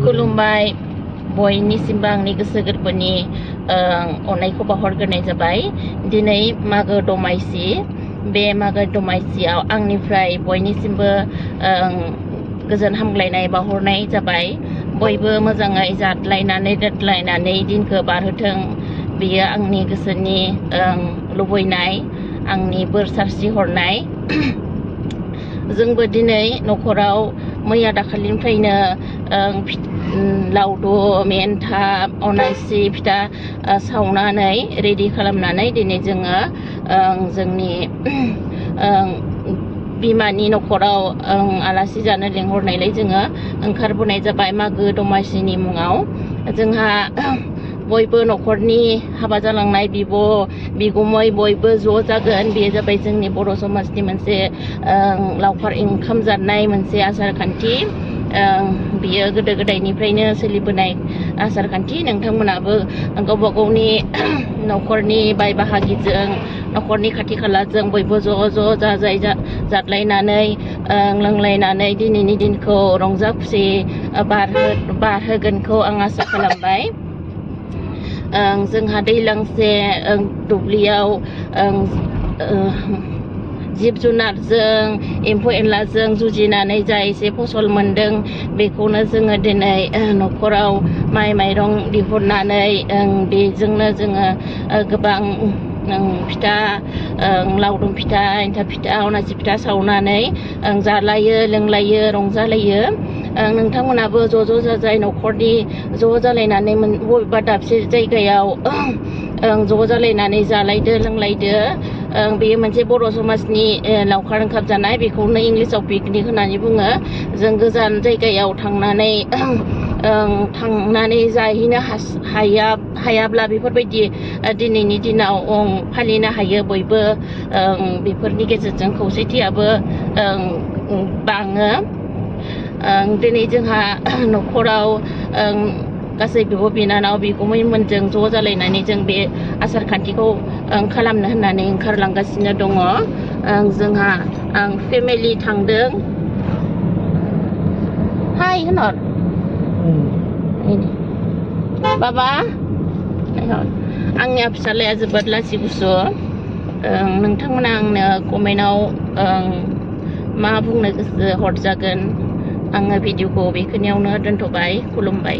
खुलुमबाय बयनिसिमबो आंनि गोसो गोरबोनि अननायखौ बावहरग्रोनाय जाबाय। दिनै मागो दमासि, बे मागो दमासियाव आंनिफ्राय बयनिसिमबो गोजोन हामग्लायनाय बावहरनाय जाबाय। बयबो मोजाङै जाद्लायनानै दोदलायनानै दिनखौ बारहोथों, बेयो आंनि गोसोनि लुबैनाय, आंनि बोर सारस्रि हरनाय। जोंबो दिनै न'खराव मैया दाखालिनिफ्रायनो लावदुम, एन्थाब, अनासि फिथा सावनानै रेडि खालामनानै दिनै जोङो जोंनि बिमानि न'खराव आलासि जानो लिंहरनायलाय जोङो ओंखारबोनाय जाबाय मागो दमासिनि मुङाव। जोंहा बयबो न'खरनि हाबा जालांनाय बिब' बिगुमै बयबो ज' जागोन। बेयो जाबाय जोंनि बर' समाजनि मोनसे लावखार ओंखाम जानाय मोनसे आसार खान्थि। बियो गोदो गोदायनिफ्रायनो सोलिबोनाय आसार खान्थि। नोंथांमोनाबो गावबा गावनि न'खरनि बाय बाहागिजों, न'खरनि खाथि खालाजों बयबो ज' जाजाय जाद्लायनानै लोंलायनानै दिनैनि दिनखौ रंजा खुसि बारहोगोनखौ आं आसा खालामबाय। जोंहा दैलांसे दुब्लियाव जिब जुनारजों, एम्फौ एनलाजों जुजिनानै जा एसे फसल मोनदों बेखौनो जोङो दिनै न'खराव माइ माइरं दिहुननानै बेजोंनो जोङो गोबां फिथा, लावदुम फिथा, एन्थाब फिथा, अनासि फिथा सावनानै जालायो, लोंलायो, रंजालायो। नोंथांमोनाबो ज' जाजाय न'खरनि ज' जालायनानै बबेबा दाबसे जायगायाव ज' जालायनानै जालायदो, लोंलायदो। बेयो मोनसे बर' समाजनि लावखार ओंखाम जानाय, बेखौनो इंलिसाव पिकनिक होननानै बुङो। जों गोजान जायगायाव थांनानै जाहैनो हायाब्ला बेफोरबायदि दिनैनि दिनाव फालिनो हायो बयबो। बेफोरनि गेजेरजों खौसेथियाबो बाङो। दिनै जोंहा न'खराव गासै बिब' बिनानाव बिगुमैमोनजों ज' जालायनानै जों बे आसार खान्थिखौ खालामनो होननानै ओंखारलांगासिनो दङ। जोंहा फेमिलि थांदों। हाय होनहर बाबा, आंनिया फिसालाया जोबोद लासि गुसु। नोंथांमोना आंनो कमेन्टआव मा बुंनो गोसो हरजागोन। आङो भिडिअखौ बेखिनियावनो दोनथ'बाय। खुलुमबाय।